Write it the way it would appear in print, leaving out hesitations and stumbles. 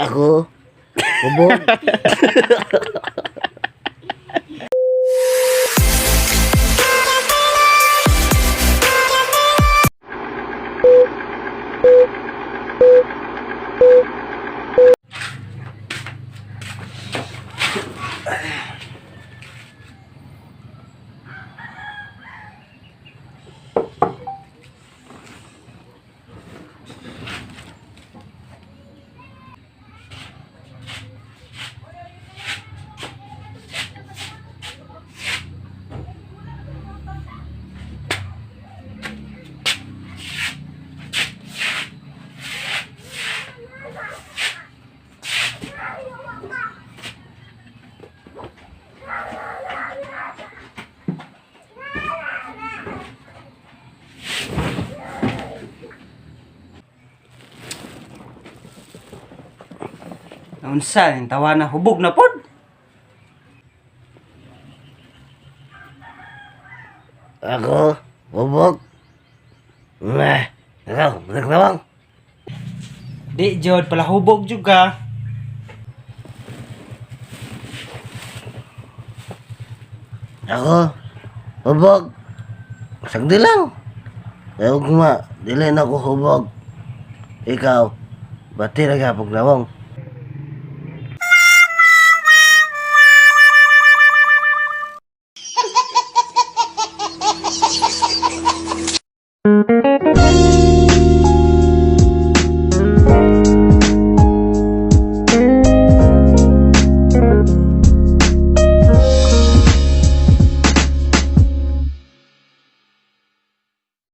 Ako, hubog. Unsa ning tawa na hubog na pod? Ako, hubog. Nah, ikaw, nagtawang. Di jud pala hubog jud ka. Ako, hubog. Sagdi lang. Kaya ugma, dili na ako hubog. Ikaw, bati na ka pagnawong.